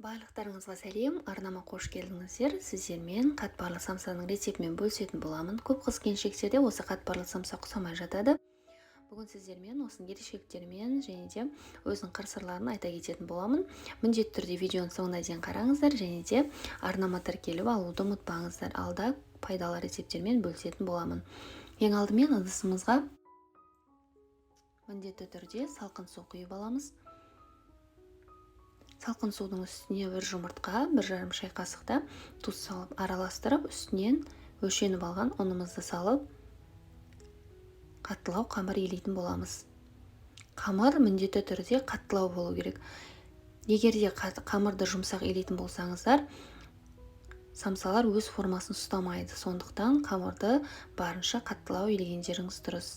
Барлықтарыңызға сәлем, арнама қош келдіңіздер. Сіздермен қатпарлы самсаның рецептімен бөлісетін боламын. Көп қыз-келіншектерде осы қатпарлы самса ұқсамай жатады. Бүгін сіздермен осының ерекшеліктерімен және де өзінің қыр-сырларын айта кететін боламын. Міндетті түрде видеоның соңына дейін қараңыздар және де арнама тіркеліп алуды ұмытпаңыздар. Алда пайдалы рецепттермен бөлісетін боламын. Ең алдымен ыдысымызға міндетті түрде салқын су құйып аламыз. Салқын судың үстіне бір жұмыртқа, 1,5 шай қасықта тұз салып араластырып, үстінен өлшеніп алған ұнымызды салып, қаттылау қамыр илейтін боламыз. Қамыр міндетті түрде қаттылау болу керек. Егер де қамырды жұмсақ илейтін болсаңыздар, самсалар өз формасын ұстамайды. Сондықтан қамырды барынша қаттылау илегендеріңіз дұрыс.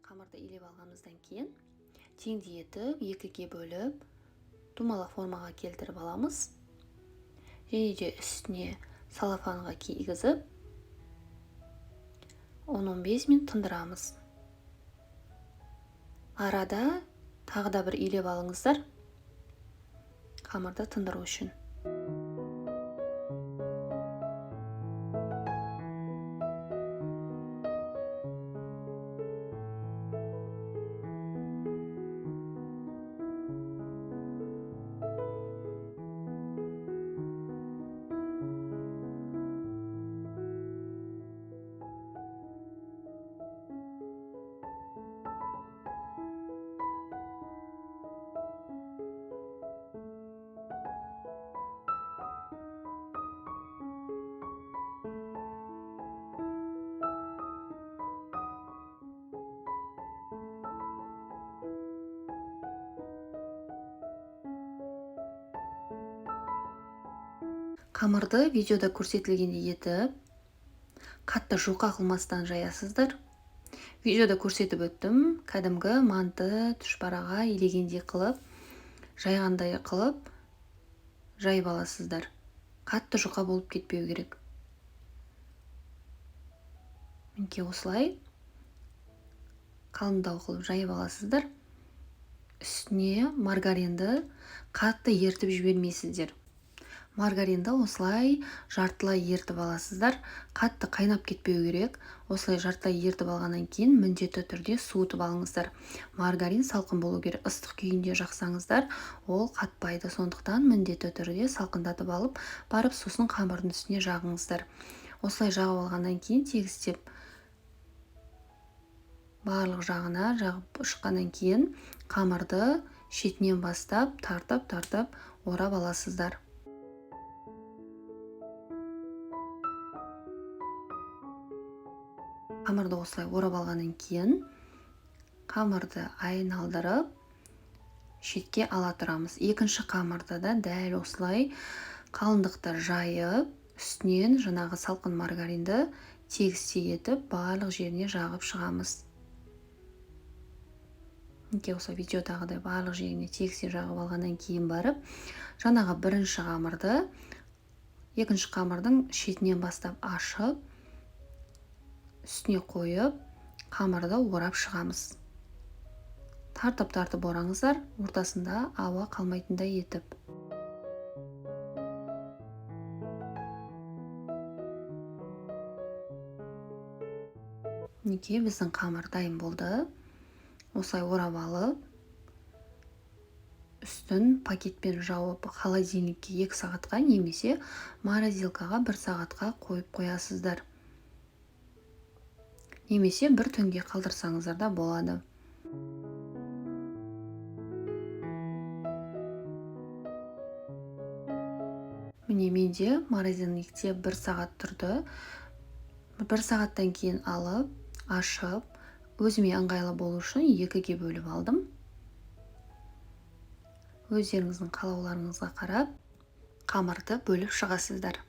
Қамырды илеп алғанымыздан кейін теңдей етіп екіге бөліп домалақ формаға келтіріп аламыз. Және де үстіне салафанға кигізіп 10-15 минут тындырамыз. Арада тағы да бір илеп алыңыздар қамырды тындыру үшін. Қамырды видеода көрсетілгендей етіп, қатты жұқа қылмастан жаясыздар. Видеода көрсетіп өттім, кәдімгі манты түшпараға илегендей қылып, жайғандай қылып жайып аласыздар. Қатты жұқа болып кетпеу керек. Мінекей осылай қалыңдау қылып жайып аласыздар. Үстіне маргаринді қатты ертіп жібермейсіздер. Маргаринді осылай жартылай ертіп аласыздар. Қатты қайнап кетпеу керек. Осылай жартылай ертіп алғаннан кейін міндетті түрде суытып алыңыздар. Маргарин салқын болу керек. Ыстық күйінде жақсаңыздар, ол қатпайды. Сондықтан міндетті түрде салқындатып алып, барып сосын қамырдың үстіне жағыңыздар. Осылай жағып алғаннан кейін тегістеп барлық жағына жағып шыққаннан кейін қамырды шетінен бастап тартып-тартып орап аласыздар. Қамырды осылай орап алғаннан кейін қамырды айналдырып шетке ала тұрамыз. Екінші қамырды да дәл осылай қалыңдықты жайып, үстінен жаңағы салқын маргаринді тегістей етіп барлық жеріне жағып шығамыз. Мінекей осы видеодағыдай барлық жеріне тегістей жағып алғаннан кейін барып, жаңағы бірінші қамырды екінші қамырдың шетінен бастап ашып, үстіне қойып, қамырды орап шығамыз. Тартып-тартып ораңыздар, ортасында ауа қалмайтындай етіп. Мінекей біздің қамыр дайын болды. Осылай орап алып, үстін пакетпен жауып, холодильникке 2 сағатқа немесе морозилкаға 1 сағатқа қойып қоясыздар. Немесе бір түнге қалдырсаңыздар да болады. Міне менде морозильникте 1 сағат тұрды. 1 сағаттан кейін алып, ашып, өзіме ыңғайлы болу үшін 2-ге бөліп алдым. Өздеріңіздің қалауларыңызға қарап, қамырды бөліп шығасыздар.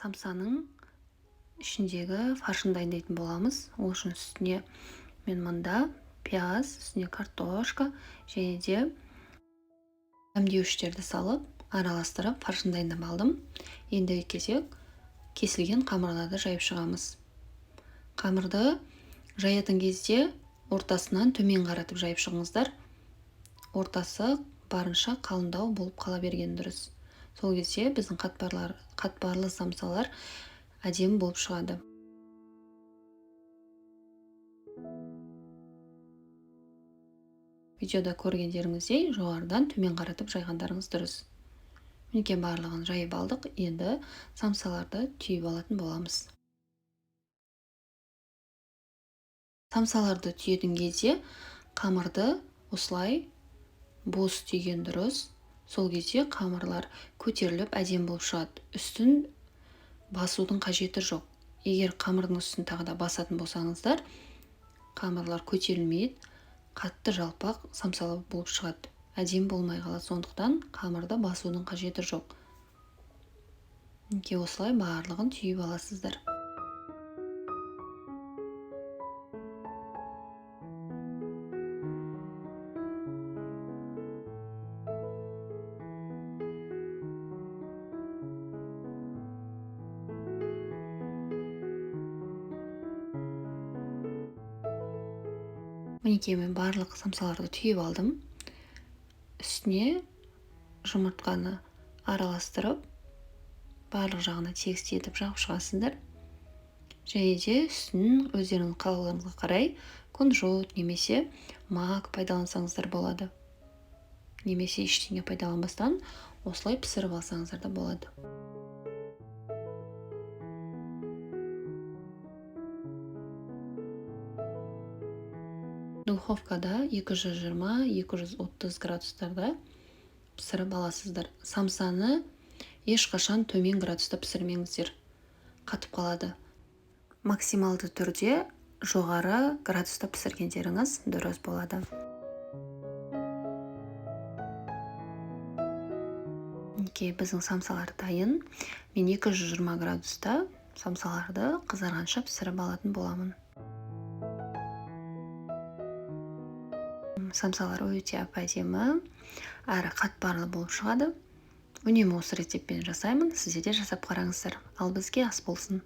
Самсаның ішіндегі фаршын дайындайтын боламыз. Ол үшін үстіне мен мында пияз, үстіне картошка және де дәмдеуіштерді салып, араластырып фаршын дайындап алдым. Енді кезек кесілген қамырларды жайып шығамыз. Қамырды жаятын кезде ортасынан төмен қаратып жайып шығыңыздар. Ортасы барынша қалыңдау болып қала берген дұрыс. Сол кезде біздің қатпарлы самсалар әдемі болып шығады. Видеода көргендеріңіздей жоғарыдан төмен қаратып жайғандарыңыз дұрыс. Мінекей барлығын жайып алдық. Енді самсаларды түйіп алатын боламыз. Самсаларды түйетін кезде қамырды осылай бос түйген дұрыс. Сол кезде қамырлар көтеріліп әдемі болып шығады. Үстін басудың қажеті жоқ. Егер қамырдың үстін тағы да басатын болсаңыздар, қамырлар көтерілмейді, қатты жалпақ самсалар болып шығады. Әдемі болмай қалады. Сондықтан қамырды басудың қажеті жоқ. Мінекей осылай барлығын түйіп аласыздар. Мінекей мен барлық самсаларды түйіп алдым. Үстіне жұмыртқаны араластырып, барлық жағына тегістетіп жағып шығасыңдар. Және де үстін өздеріңіздің қалауларыңызға қарай кунжут немесе мак пайдалансаңыздар болады. Немесе ештеңе пайдаланбастан осылай пісіріп алсаңыздар да болады. Духовкада 220-230 градустарда пісіріп аласыздар. Самсаны ешқашан төмен градуста пісірмеңіздер, қатып қалады. Максималды түрде жоғары градуста пісіргендеріңіз дұрыс болады. Мінекей біздің самсалар дайын. Мен 220 градуста самсаларды қызарғанша пісіріп алатын боламын. Самсалар өте әп-әдемі, әрі қатпарлы болып шығады. Үнемі осы рецептпен жасаймын, сіздер де жасап қараңыздар. Ал бізге ас болсын.